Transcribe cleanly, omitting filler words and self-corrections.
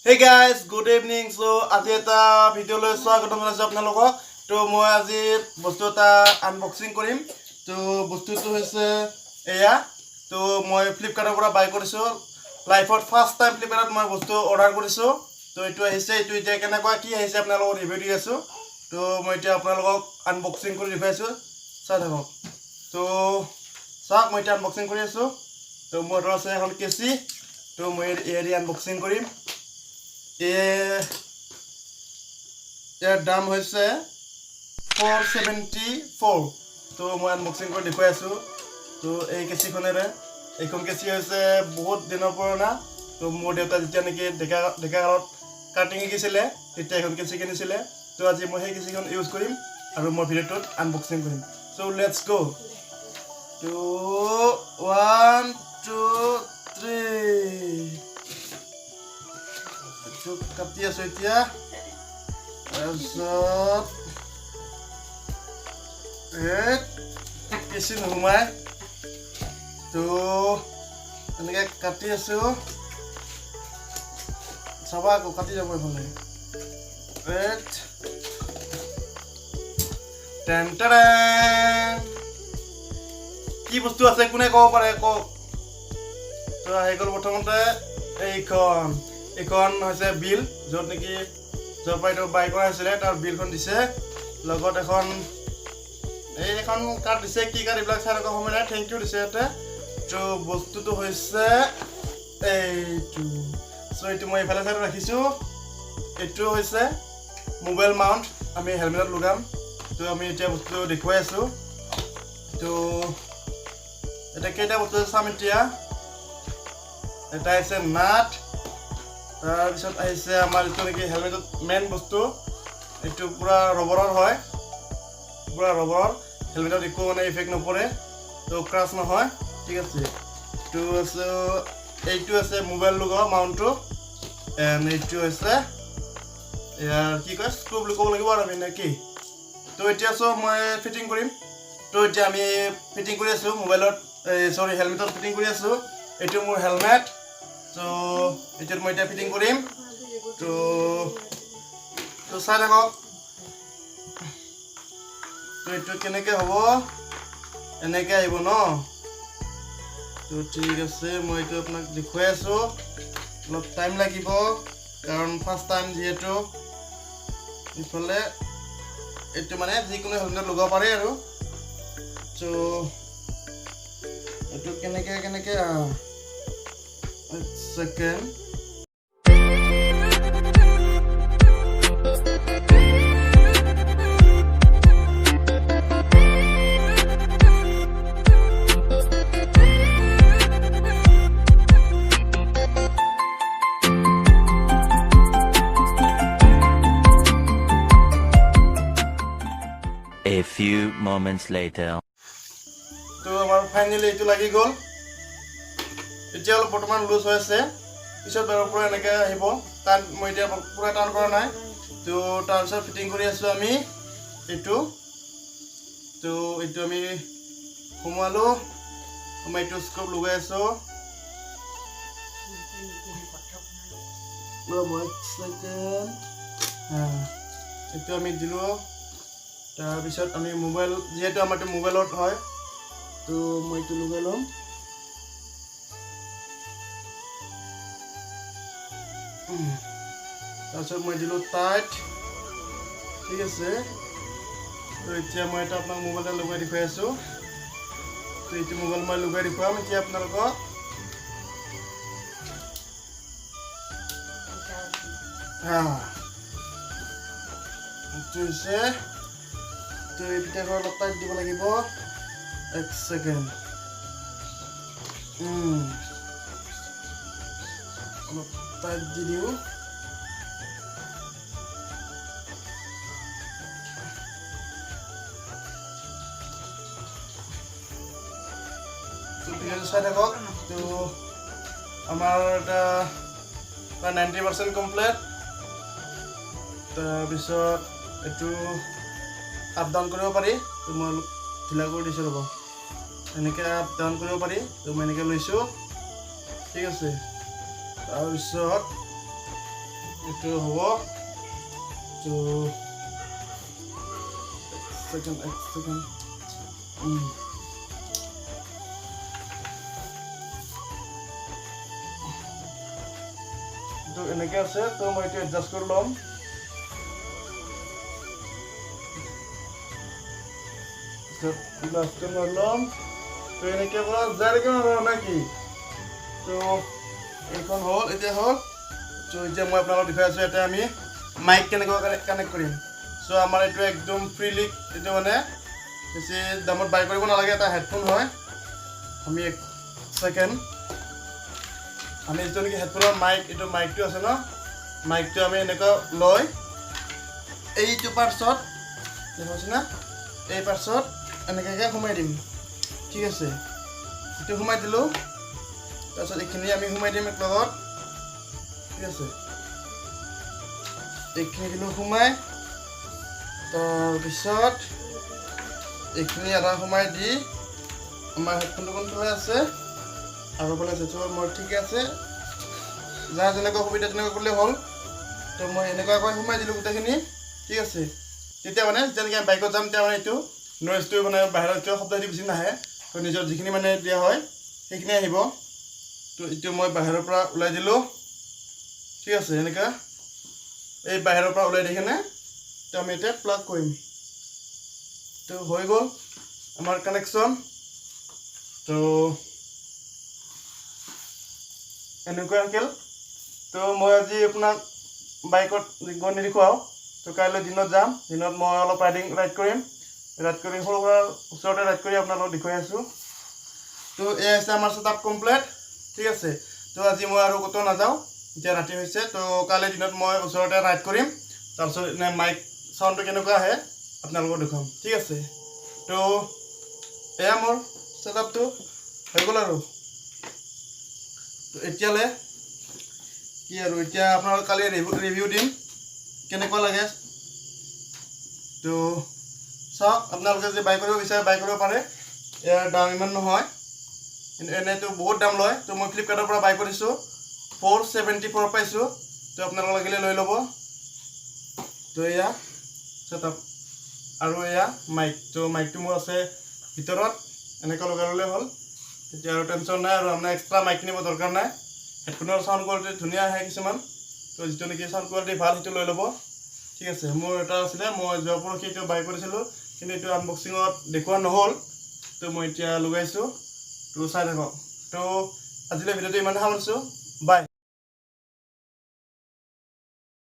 Hey guys, good evening. So আজি এটা ভিডিঅ'লৈ স্বাগতম জনাইছোঁ আপোনালোকক। তো মই আজি বস্তু এটা আনবক্সিং কৰিম। তো বস্তুটো হৈছে এয়া। তো মই ফ্লিপকাৰ্টৰ পৰা বাই কৰিছোঁ। লাইফত ফাৰ্ষ্ট টাইম ফ্লিপকাৰ্টত মই বস্তু অৰ্ডাৰ কৰিছোঁ। তো এইটো আহিছে। এইটো এতিয়া কেনেকুৱা কি আহিছে, আপোনালোকক ৰিভিউ দি আছোঁ। তো মই এতিয়া আপোনালোকক আনবক্সিং কৰি দেখুৱাইছোঁ, চাই থাকক। তো চাওক, মই এতিয়া আনবক্সিং কৰি আছোঁ। তো মোৰ হাতত আছে এখন কেঁচি। তো মই ইয়াৰ আনবক্সিং কৰিম। ইয়াৰ দাম হৈছে 474। তো মই আনবক্সিং কৰি দেখুৱাই আছোঁ। তো এই কেঁচিখনেৰে, এইখন কেঁচি হৈছে বহুত দিনৰ পুৰণা। তো মোৰ দেউতা যেতিয়া নেকি ডেকা ডেকা কালত কাটিং শিকিছিলে, তেতিয়া এইখন কেঁচি কিনিছিলে। তো আজি মই সেই কেঁচিখন ইউজ কৰিম আৰু মই ভিডিঅ'টোত আনবক্সিং কৰিম। So let's go. তো ওৱান, টু, থ্ৰী। এইটো কাটি আছোঁ এতিয়া। তাৰপিছত এই কেঁচি নোসোমাই। তো এনেকৈ কাটি আছোঁ, চাবা আকৌ, কাটি যাব এইফালে। এইট টেন টেন, কি বস্তু আছে, কোনে ক'ব পাৰে কওক? তো আহি গ'ল প্ৰথমতে এইখন। এইখন হৈছে বিল, য'ত নেকি য'ৰ পৰা এইটো বাই কৰা হৈছিলে, তাৰ বিলখন দিছে। লগত এখন এই এখন কাৰ্ড দিছে। কি কাৰ্ড, এইবিলাক চাই থকা সময় নাই। Thank U দিছে ইয়াতে। তো বস্তুটো হৈছে এইটো। চ' এইটো মই এইফালে চাইডত ৰাখিছোঁ। এইটো হৈছে মোবাইল মাউণ্ট, আমি হেলমেটত লগাম। তো আমি এতিয়া বস্তুটো দেখুৱাই আছোঁ। তো এতিয়া কেইটা বস্তু চাম এতিয়া। এটা আহিছে নাট। তাৰপিছত আহিছে আমাৰ যিটো নেকি হেলমেটত মেইন বস্তু, এইটো পূৰা ৰবৰৰ হয়। পূৰা ৰবৰৰ, হেলমেটত একো মানে ইফেক্ট নপৰে, তো ক্ৰাছ নহয়, ঠিক আছে। এইটো আছে, এইটো আছে মোবাইল লগোৱা মাউণ্টটো। এণ্ড এইটো হৈছে ইয়াৰ কি কয়, স্ক্ৰু বুলি ক'ব লাগিব আৰু আমি, নে কি? তো এতিয়া চব মই ফিটিং কৰিম। তো এতিয়া আমি ফিটিং কৰি আছোঁ মোবাইলত, এই চৰি, হেলমেটত ফিটিং কৰি আছোঁ। এইটো মোৰ হেলমেট। তো এইটোত মই এতিয়া ফিটিং কৰিম। তো তো চাই থাকক। তো এইটো কেনেকৈ হ'ব? এনেকৈ আহিব ন? তো ঠিক আছে, মই এইটো আপোনাক দেখুৱাই আছোঁ। অলপ টাইম লাগিব, কাৰণ ফাৰ্ষ্ট টাইম যিহেতু। ইফালে এইটো মানে যিকোনো হেলমেট লগাব পাৰে আৰু। ত' এইটো কেনেকৈ কেনেকৈ, এক second. A few moments later. তো আমাৰ ফাইনেলি এইটো লাগি গ'ল। এতিয়া অলপ বৰ্তমান লুজ হৈ আছে, পিছত বাৰু পূৰা এনেকৈ আহিব। টান, মই এতিয়া পূৰা টান কৰা নাই। তো তাৰপিছত ফিটিং কৰি আছোঁ আমি এইটো। তো এইটো আমি সোমোৱালোঁ, সোমাই এইটো স্ক্ৰু লগাই আছোঁ। ৰ'ব এক ছেকেণ্ড। এইটো আমি দিলোঁ। তাৰপিছত আমি মোবাইল, যিহেতু আমাৰ এইটো মোবাইলত হয়, তো মই এইটো লগাই ল'ম। তাৰপিছত মই দিলোঁ টাইট, ঠিক আছে। তো এতিয়া মই এটা আপোনাক মোবাইল এটা লগাই দেখুৱাই আছোঁ। তো এইটো মোবাইল মই লগাই দেখুৱাম এতিয়া আপোনালোকক। হা, এইটো হৈছে। তো এই পিঠাখন অলপ টাইট দিব লাগিব। এক ছেকেণ্ড। অলপ টাইট দি দিওঁ। তো ভিডিঅ'টো চাই থাকক। তো আমাৰ এটা প্ৰায় 90% কমপ্লিট। তাৰপিছত এইটো আপ ডাউন কৰিব পাৰি। তো মই অলপ ঢিলা কৰি দিছোঁ, ৰ'ব। এনেকৈ আপ ডাউন কৰিব পাৰি। তো মই এনেকৈ লৈছোঁ, ঠিক আছে। তাৰপিছত এইটো হ'ব। তো ছেকেণ্ড, এক ছেকেণ্ড। এইটো এনেকৈ আছে। তো মই এইটো এডজাষ্ট কৰি ল'ম। পিছত গ্লাছটো মই ল'ম। তো এনেকৈ পৰা যাই থাকিম আৰু, নে কি? তো এইখন হ'ল, এতিয়া হ'ল। তো এতিয়া মই আপোনালোকক দেখুৱাই আছোঁ, ইয়াতে আমি মাইক কেনেকুৱা কানেক্ট কৰিম। চ' আমাৰ এইটো একদম ফ্ৰীলি, এইটো মানে বেছি দামত বাই কৰিব নালাগে, এটা হেডফোন হয়। আমি এক ছেকেণ্ড, আমি যিটো নেকি হেডফোনৰ মাইক, এইটো মাইকটো আছে ন, মাইকটো আমি এনেকুৱা লৈ এইটো পাৰ্চত দেখাইছোঁ না, এই পাৰ্চত এনেকুৱাকৈ সোমাই দিম, ঠিক আছে? এইটো সোমাই দিলোঁ। তাৰপিছত এইখিনি আমি সোমাই দিম এক লগত, ঠিক আছে? এইখিনি দিলোঁ সোমাই। তাৰপিছত এইখিনি আধা সোমাই দি আমাৰ হেডফোনটো কোনফালে আছে? আৰু ফালে আছে। চ' মোৰ ঠিকে আছে। যাৰ যেনেকুৱা সুবিধা তেনেকুৱা কৰিলে হ'ল। তো মই এনেকুৱাকৈ সোমাই দিলোঁ গোটেইখিনি, ঠিক আছে? তেতিয়া মানে যেনেকৈ আমি বাইকত যাম, তেতিয়া মানে এইটো নইজটো মানে বাহিৰত কিয় শব্দ সেইটো বেছি নাহে। তো নিজৰ যিখিনি মানে দিয়া হয়, সেইখিনি আহিব। তো এইটো মই বাহিৰৰ পৰা ওলাই দিলোঁ, ঠিক আছে? এনেকুৱা এই বাহিৰৰ পৰা ওলাই দি কিনে তো আমি এতিয়া প্লাগ কৰিম। তো হৈ গ'ল আমাৰ কানেকশ্যন। তো এনেকুৱা থাকিল। তো মই আজি আপোনাক বাইকত গৈ নেদেখুৱাওঁ। তো কাইলৈ দিনত যাম। দিনত মই অলপ ৰাইড কৰিম। ৰাইড কৰি সৰু সুৰা ওচৰতে ৰাইড কৰি আপোনালোকক দেখুৱাই আছোঁ। তো এয়া হৈছে আমাৰ ছেট আপ কমপ্লিট, ঠিক আছে? তো আজি মই আৰু ক'তো নাযাওঁ, এতিয়া ৰাতি হৈছে। তো কাইলৈ দিনত মই ওচৰতে ৰাইড কৰিম। তাৰপিছত এনে মাইক চাউণ্ডটো কেনেকুৱা আহে আপোনালোকক দেখুৱাম, ঠিক আছে? তো এয়া মোৰ ছেট আপটো হৈ গ'ল। আৰু তো এতিয়ালৈ কি আৰু, এতিয়া আপোনালোক কালি ৰিভিউ দিম কেনেকুৱা লাগে। তো চাওক, আপোনালোকে যদি বাই কৰিব বিচাৰে, বাই কৰিব পাৰে। ইয়াৰ দাম ইমান নহয়, কিন্তু এনেইতো বহুত দাম লয়। তো মই ফ্লিপকাৰ্টৰ পৰা বাই কৰিছোঁ, 474 পাইছোঁ। তো আপোনালোক লাগিলে লৈ ল'ব। তো এয়া ছেটআপ আৰু এয়া মাইক। তো মাইকটো মোৰ আছে ভিতৰত, এনেকৈ লগাই ল'লে হ'ল। তেতিয়া আৰু টেনশ্যন নাই আৰু আপোনাৰ এক্সট্ৰা মাইক কিনিব দৰকাৰ নাই। হেডফোনৰ চাউণ্ড কোৱালিটি ধুনীয়া আহে কিছুমান। তো যিটো নেকি চাউণ্ড কোৱালিটি ভাল, সেইটো লৈ ল'ব, ঠিক আছে? মোৰ এটা আছিলে, মই যোৱা পৰহি এইটো বাই কৰিছিলোঁ, কিন্তু এইটো আনবক্সিঙত দেখুওৱা নহ'ল। তো মই এতিয়া লগাইছোঁ, তো চাই থাকক। তো আজিলৈ ভিডিঅ'টো ইমানে সামৰিছোঁ, বাই।